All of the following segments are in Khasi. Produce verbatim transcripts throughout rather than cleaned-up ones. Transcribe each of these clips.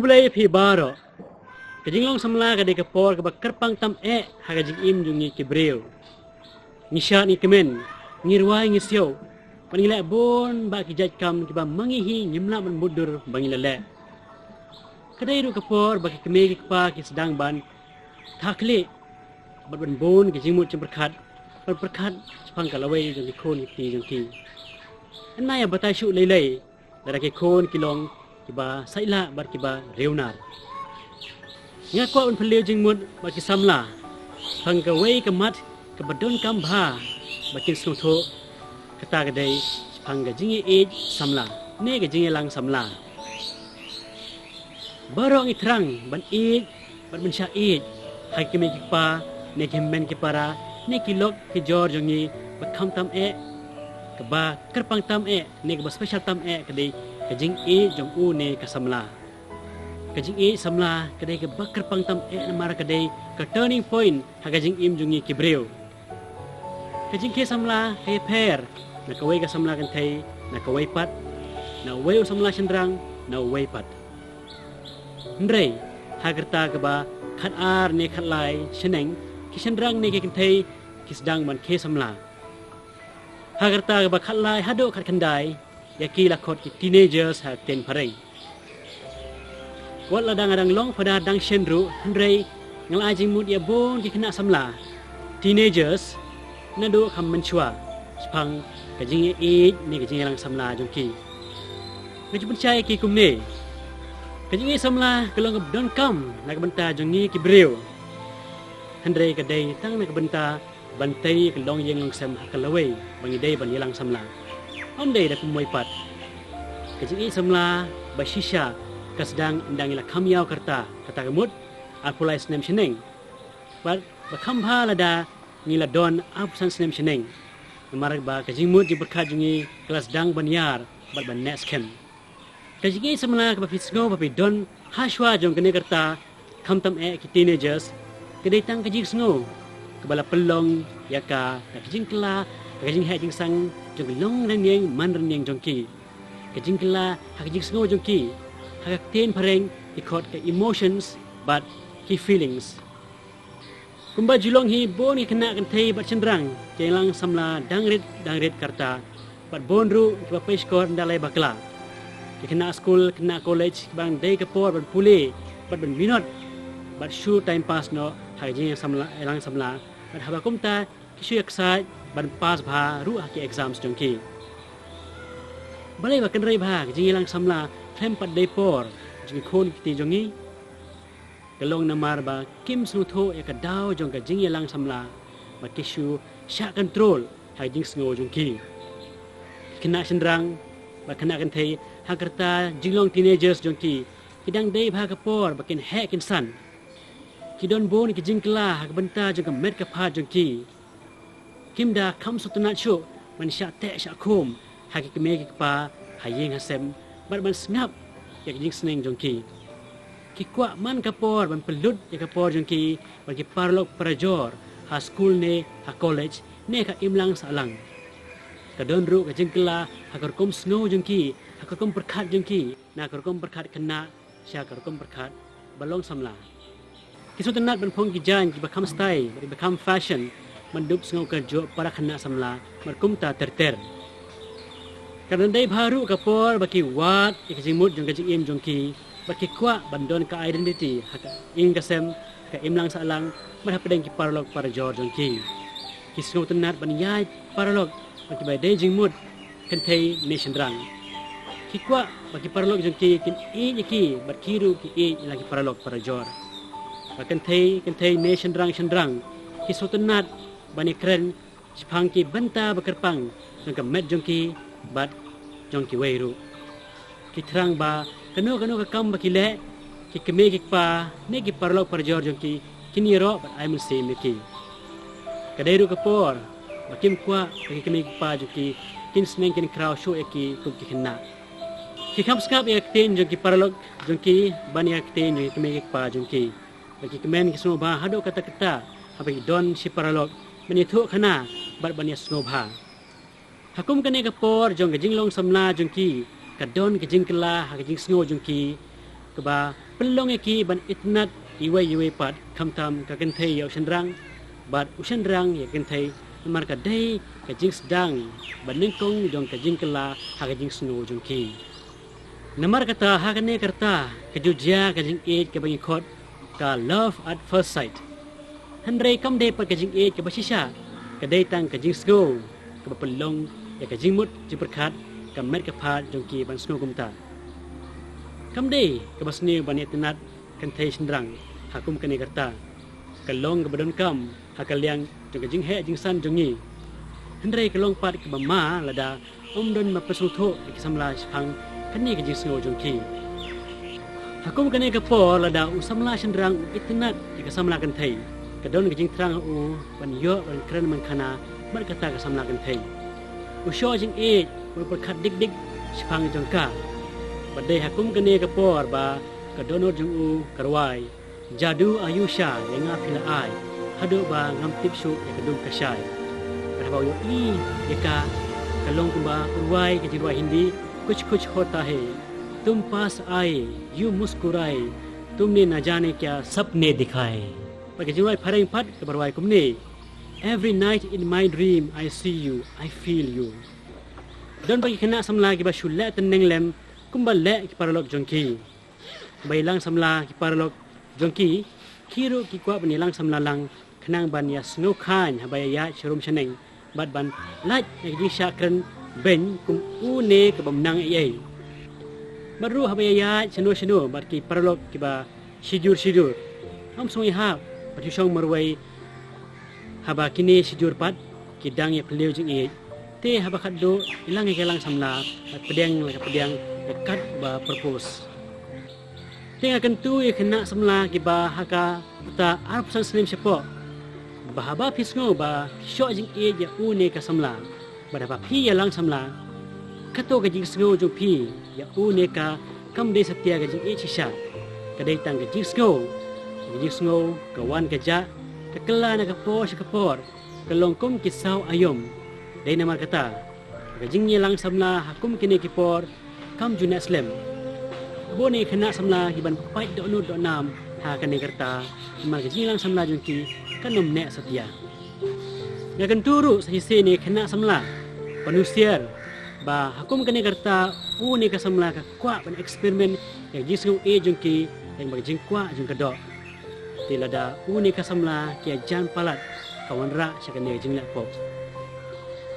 Khublei phi baroh. Ka jinglong samla ka dei ka por kaba kyrpang tam eh ha ka jingim jong ngi ki briew. Ngi shad ngi kmen, ngi rwai ngi siew, bad ngi leh bun bah ki jait kam kiba ma ngi hi ngim lah ban mutdur ba ngi la leh. Ka dei ruh ka por ba ki kmie ki kpa ki sdang ban thakhlieh bad ban bun ki jingmut jingpyrkhat, ban pyrkhat shaphang ka lawei jong ki khun ki kti jong ki. Hynrei ïa batai shuh lei lei, lada ki khun ki long kiba saitlah bad kiba riewnar. Nga kwah ban pynliew jingmut bad ki samla shaphang kawei ka mat kaba donkam bha ba kin sngewthuh, kata ka dei shaphang ka jingïaieit samla ne ka jingïalang samla. Baroh ngi thrang ban ïeit bad ban shah ïeit ha ki kmie ki kpa ne ki hynmen ki para ne ki lok ki jor jong ngi, ba kham tam eh, kaba kyrpang tam eh ne kaba special tam eh ka dei ka jingïeit jong u ne ka samla. Ka jingïeit samla ka dei kaba kyrpang tam eh namar ka dei ka turning point ha ka jingim jong ngi ki briew. Ka jingkhie samla ka ïapher na kawei ka samla kynthei na kawei pat, na uwei u samla shynrang na uwei pat. Hynrei ha ka rta kaba khatar ne khatlai shaneng, ki shynrang ne ki kynthei ki sdang ban khie samla. Ha ka rta kaba khatlai haduh khatkhyndai, ïa ki la khot ki teenagers ha ka ktien phareng. Wat la dang dang long phadar dang shen ruh, hynrei nga la ai jingmut ïa bun ki khynnah samla, teenagers, naduh kham mynshuwa shaphang ka jingïaieit ne ka jingïalang samla jong ki. Nga ju pynshai ïa ki kumne: ka jingïeit samla ka long kaba donkam na ka bynta jong ngi ki briew, hynrei ka dei tang na ka bynta ban tei ka longïing longsem ha ka lawei ba ngi dei ban ïalang samla. Ym dei da kumwei pat. Ka jingïeit samla ba shisha ka sdang ynda ngi la kham ïaw ka rta, kata ka mut arphew lai snem shaneng, bad ba kham bha lada ngi la don arphew san snem shaneng, namar ba ka jingmut jingpyrkhat jong ngi ka la sdang ban ïar bad ban neh skhem. Ka jingïeit samla kaba phi sngew ba phi don ha shuwa jong kane ka rta, kham tam eh ki teenagers, ka dei tang ka jingsngew kaba la pynlong ïa ka da ka jingkylla, da ka jingheh jingsang jong ka longrynïeng manrynïeng jong ki. Ka jingkylla ha ka jingsngew jong ki, ha ka ktien phareng ki khot ka emotions bad ki feelings. Kumba ju long hi, bun ki khynnah kynthei bad shynrang ki ïalang samla dang rit dang rit ka rta, bad bun ruh kiba pyrshah ynda la ïa bakla. Ki khynnah skul, khynnah college, kiba dang dei ka por ban pule bad ban minot bad shu time pass noh ha ka jingïalang samla, ïalang samla, bad haba kumta ki shu ïaksaid ban pass bha ruh ha ki exams jong ki. Balei ba kynrei bha ka jingïalang samla khlem pat dei por jong ki khun ki kti jong ngi? Ka long namar ba kim sngewthuh ïa ka daw jong ka jingïalang samla, ba ki shu shah control ha ka jingsngew jong ki. Ki khynnah shynrang bad khynnah kynthei ha ka rta jinglong teenagers jong ki, ki dang dei bha ka por ba kin heh kin san. Ki don bun ki jingkylla ha ka bynta jong ka met ka phad jong ki. Kim da kham sngewtynnat shuh ban shah teh shah khum ha ki kmie ki kpa ha ïing ha sem, bad ban sngap ïa ka jingsneng jong ki. Ki kwah man ka por ban pynlut ïa ka por jong ki bad ki paralok parajor ha skul ne ha college ne ka imlang sahlang. Ka don ruh ka jingkylla ha ka rukom sngew jong ki, ha ka rukom pyrkhat jong ki, na ka rukom pyrkhat khynnah sha ka rukom pyrkhat ba long samla. Ki sngewtynnat ban phong ki jaiñ kiba kham style bad kiba kham fashion ban dup sngew kyrjuh para khynnah samla bad kumta ter ter. Ka dang dei bha ruh ka por ba ki wad ïa ka jingmut jong ka jingim jong ki, bad ki kwah ban don ka identity ha ka ïing ka sem, ha ka imlang sahlang, bad hapdeng ki paralok parajor jong ki. Ki sngewtynnat ban ïaid paralok bad kiba dei jingmut, kynthei ne shynrang. Ki kwah ba ki paralok jong ki kin ïeit ïa ki bad ki ruh ki ïeit ïa la ki paralok parajor. Ba kynthei kynthei ne shynrang shynrang ki sngewtynnat ban ïakren shaphang ki bynta ba kyrpang jong ka met jong ki bad jong kiwei ruh. Ki thrang ba kano kano ka kam ba ki leh, ki kmie ki kpa ne ki paralok parajor jong ki kin ïaroh bad ai mynsiem ïa ki. Ka dei ruh ka por ba kim kwah ba ki kmie ki kpa jong ki kin sneng kin khraw shuh ïa ki kum ki khynnah. Ki kham sngap ïa ka ktien jong ki paralok jong ki ban ïa ka ktien jong ki kmie ki kpa jong ki. Ba ki kmen ki sngewbha haduh katta katta haba ki don shi paralok ban ïathuh khana bad ban ïasngewbha. Ha kum kane ka por jong ka jinglong samla jong ki, ka don ka jingkylla ha ka jingsngew jong ki, kaba pynlong ïa ki ban itynnad iwei ïa iwei pat, khamtam ka kynthei ïa u shynrang bad u shynrang ïa ka kynthei, namar ka dei ka jingsdang ba nyngkong jong ka jingkylla ha ka jingsngew jong ki. Namar kata, ha kane ka rta ka ju jia ka jingïeit kaba ngi khot ka love at first sight. Hynrei kam dei pat ka jingïeit kaba shisha, ka dei tang ka jingsngew kaba pynlong ïa ka jingmut jingpyrkhat ka met ka phad jong ki ban sngew kumta. Kam dei kaba sniew ban ïatynnad kynthei shynrang ha kum kane ka rta. Ka long kaba donkam ha ka liang jong ka jingheh jingsan jong ngi. Hynrei ka long pat kaba ma lada ym don ba pynsngewthuh ïa ki samla shaphang kane ka jingsngew jong ki. Ha kum kane ka por, lada u samla shynrang u itynnad ïa ka samla kynthei, ka don ka jingthrang ha u ban ïoh ban kren ban khana bad kata ka samla kynthei. U shoh jingïeit, u pyrkhat dik dik shaphang jong ka. Bad dei ha kum kane ka por ba ka dohnud jong u ka rwai, Jadu Ayusha, ïa nga phi la ai, haduh ba ngam tip shuh ïa ka dum ka shai. Bad haba u ïohi ïa ka, ka long kumba u rwai ka jingrwai Hindi, Kuch Kuch Hota Hai, Tum Paas Aaye, Yun Muskuraye, Tumne Na Jaane Kya Sapne Dikhaye. Bad ka jingrwai phareng pat kaba rwai kumne: Every night in my dream I see you, I feel you. Don bad ki khynnah samla kiba shu leh tneng lem kumba leh ki paralok jong ki. Ba ïalang samla ki paralok jong ki, ki ruh ki kwah ban ïalang samla lang khnang ban ïasngew khain haba ïaid sharum shaneng bad ban lait ïa ka jingshah kren beiñ kum une ka bym nang ei ei. Bad ruh haba ïaid shano shano bad ki paralok kiba shijur shijur, ym sngewhap ban shu shong marwei haba kine shijur pat ki dang ïa phylliew jingïeit. Te haba khatduh, ïalang ïa ka ïalang samla bad pdiang la ka pdiang ïa kat ba propose. Te nga kyntu ïa ki khynnah samla kiba ha ka rta arphew san snem shapoh, ba haba phi sngew ba phi shoh jingïeit ïa une ka samla, bad haba phi ïalang samla, kato ka jingsngew jong phi ïa une ka kam dei satia ka jingïeit shisha. Ka dei tang ka jingsngew. Ka jingsngew ka wan ka jah, ka kylla na ka por sha ka por, ka long kum ki saw aïom. Dei namar kata ka jingïalang samla ha kum kine ki por kam ju neh slem. Bun ki khynnah samla ki ban pait dohnud dohnam ha kane ka rta, namar ka jingïalang samla jong ki kan ym neh satia. Nga kyntu ruh sa shisien ïa ki khynnah samla ban husiar ba ha kum kane ka rta une ka samla ka kwah ban experiment ïa ka jingsngew ïeit jong ki lyngba ka jingkwah jong ka doh. Te lada une ka samla ki ïajan palat, ka wanrah sha kane ka jingleh pop.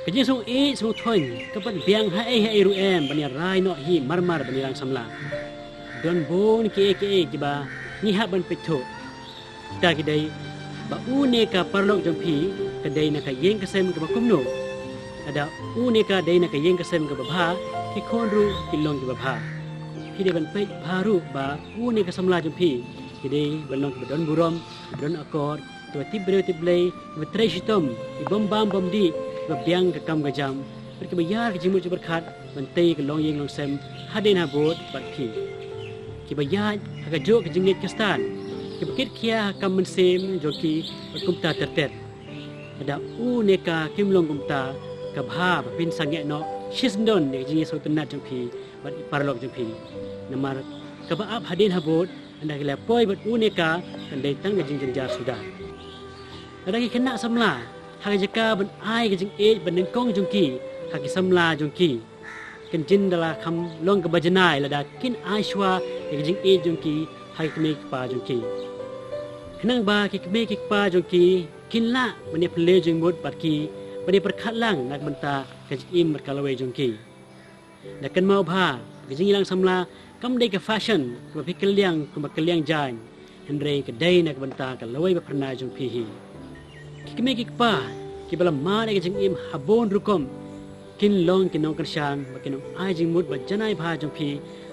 Ka jingsngew ïeit sngewthuh ka pat biang ha ei ha ei ruh em ban ïarai noh hi marmar ban ïalang samla. Don bun kiei kiei kiba ngi hap ban peit thuh. Kita ki dei ba une ka paralok jong phi ka dei na ka ïing ka sem kaba kumno. Lada une ka dei na ka ïing ka sem kaba bha, ki khun ruh kin long kiba bha. Phi dei ban peit bha ruh ba une ka samla jong phi ki dei ban long kiba don burom, kiba don akor, kiba tip briew tip Blei, kiba trei shitom, kiba bam bam dih, kiba biang ka kam ka jam, bad kiba ïar ka jingmut jingpyrkhat ban tei ka longïing longsem hadien habud bad phi. Kiba ïaid ha kajuh ka jingngeit Khristan, kiba kit khia ha ka kam mynsiem jong ki bad kumta ter ter. Lada une ka kim long kumta, ka bha ba phin sangeh noh shisyndon ïa ka jingïasngewtynnat jong phi bad i paralok jong phi. Namar kaba ap hadien habud, ynda ki la poi bad une ka, kan dei tang ka jingjynjar suda. Lada ki khynnah samla, ha ka jaka ban ai ka jingïeit ba nyngkong jong ki ha ki samla jong ki, kan jin da la kham long kaba janai lada kin ai shuwa ïa ka jingïeit jong ki ha ki kmie ki kpa jong ki. Khnang ba ki kmie ki kpa jong ki kin lah ban ïa phylliew jingmut bad ki, ban ïa pyrkhat lang na ka bynta ka jingim bad ka lawei jong ki. Da kynmaw bha, ka jingïalang samla kam dei ka fashion kaba phi kylliang kumba kylliang jaiñ, hynrei ka dei na ka bynta ka lawei ba phyrnai jong phi hi. Ki kmie ki kpa kiba la mad ïa ka jingim ha bun rukom kin long ki nongkyrshan ba kin ym ai jingmut ba janai bha jong phi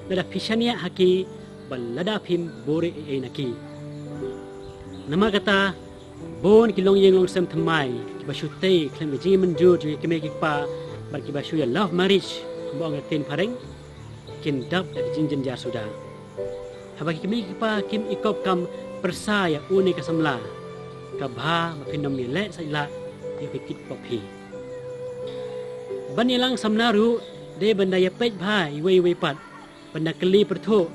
lada phi shaniah ha ki bad lada phim buhrieh ei ei na ki. Namar kata, bun ki longïing longsem thymmai kiba shu tei khlem ka jingmynjur jong ki kmie ki kpa bad kiba shu ïa love marriage, kumba ong ka ktien phareng, kin dap da ka jingjynjar suda. Haba ki kmie ki kpa kim ikop kam pyrsa ïa une ka samla, ka bha ba phin ym ïaleh saitlah ïa ki kit pop hi. Ban ïalang samla ruh dei ban da ïapeit bha iwei iwei pat, ban da kylli pyrthuh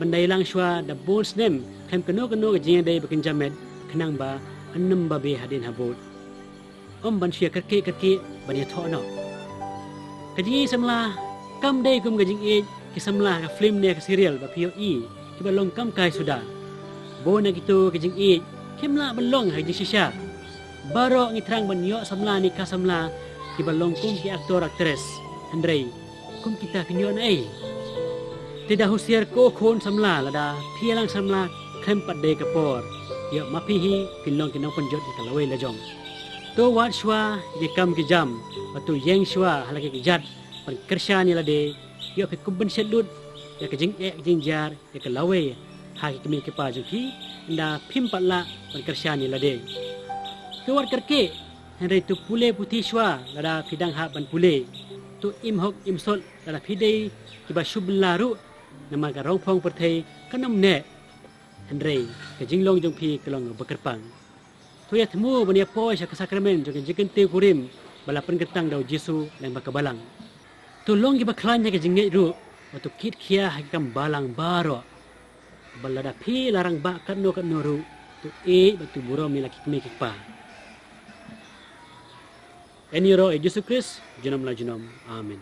ban da ïalang shuwa da bun snem khlem kano kano ka jingïadei ba kynja met, khnang ba ym babe hadien habud. Ym ban shu ïakyrkieh kyrkieh ban ïathoh noh. Ka jingïeit samla kam dei kum ka jingïeit ki samla ha ka film ne ha ka serial ba phi ïohi, kiba long kam kai suda. Bun na kito ki jingïeit kim lah ban long ha ka jingshisha. Baroh ngi thrang ban ïoh samla ne ka samla kiba long kum ki actor actress. Hynrei kum kita phin ïoh naei? Te da husiar ko khun samla, lada phi ïalang samla khlem pat dei ka por, ïoh ma phi hi phin long ki nongpynjot ïa ka lawei lajong. To wad shuwa ïa ki kam ki jam, bad to ïeng shuwa ha la ki kjat ban kyrshan ïa lade. Ïoh phi kum ban shet lut ïa ka jingeh ka jingjar ïa ka lawei ha ki kmie ki kpa jong phi, ynda phim pat lah ban kyrshan ïa lade. To wat kyrkieh, hynrei to pule puthi shuwa lada phi dang hap ban pule. To im hok im sot lada phi dei kiba shu bylla ruh, namar ka rongphong pyrthei kan ym neh, hynrei ka jinglong jong phi ka long kaba kyrpang. To ïa thmu ban ïa poi sha ka sakramen jong ka jingkyntiew kurim ba la pynkyntang da u Jisu lyngba ka balang. To long kiba khlaiñ ha ka jingngeit ruh, bad to kit khia ha ki kam balang baroh. Bad lada phi la rangbah katno katno ruh, to ïeit bad to burom ïa la ki kmie ki kpa. Yn ïaroh ïa u Jisu Khrist junom la junom. Amen.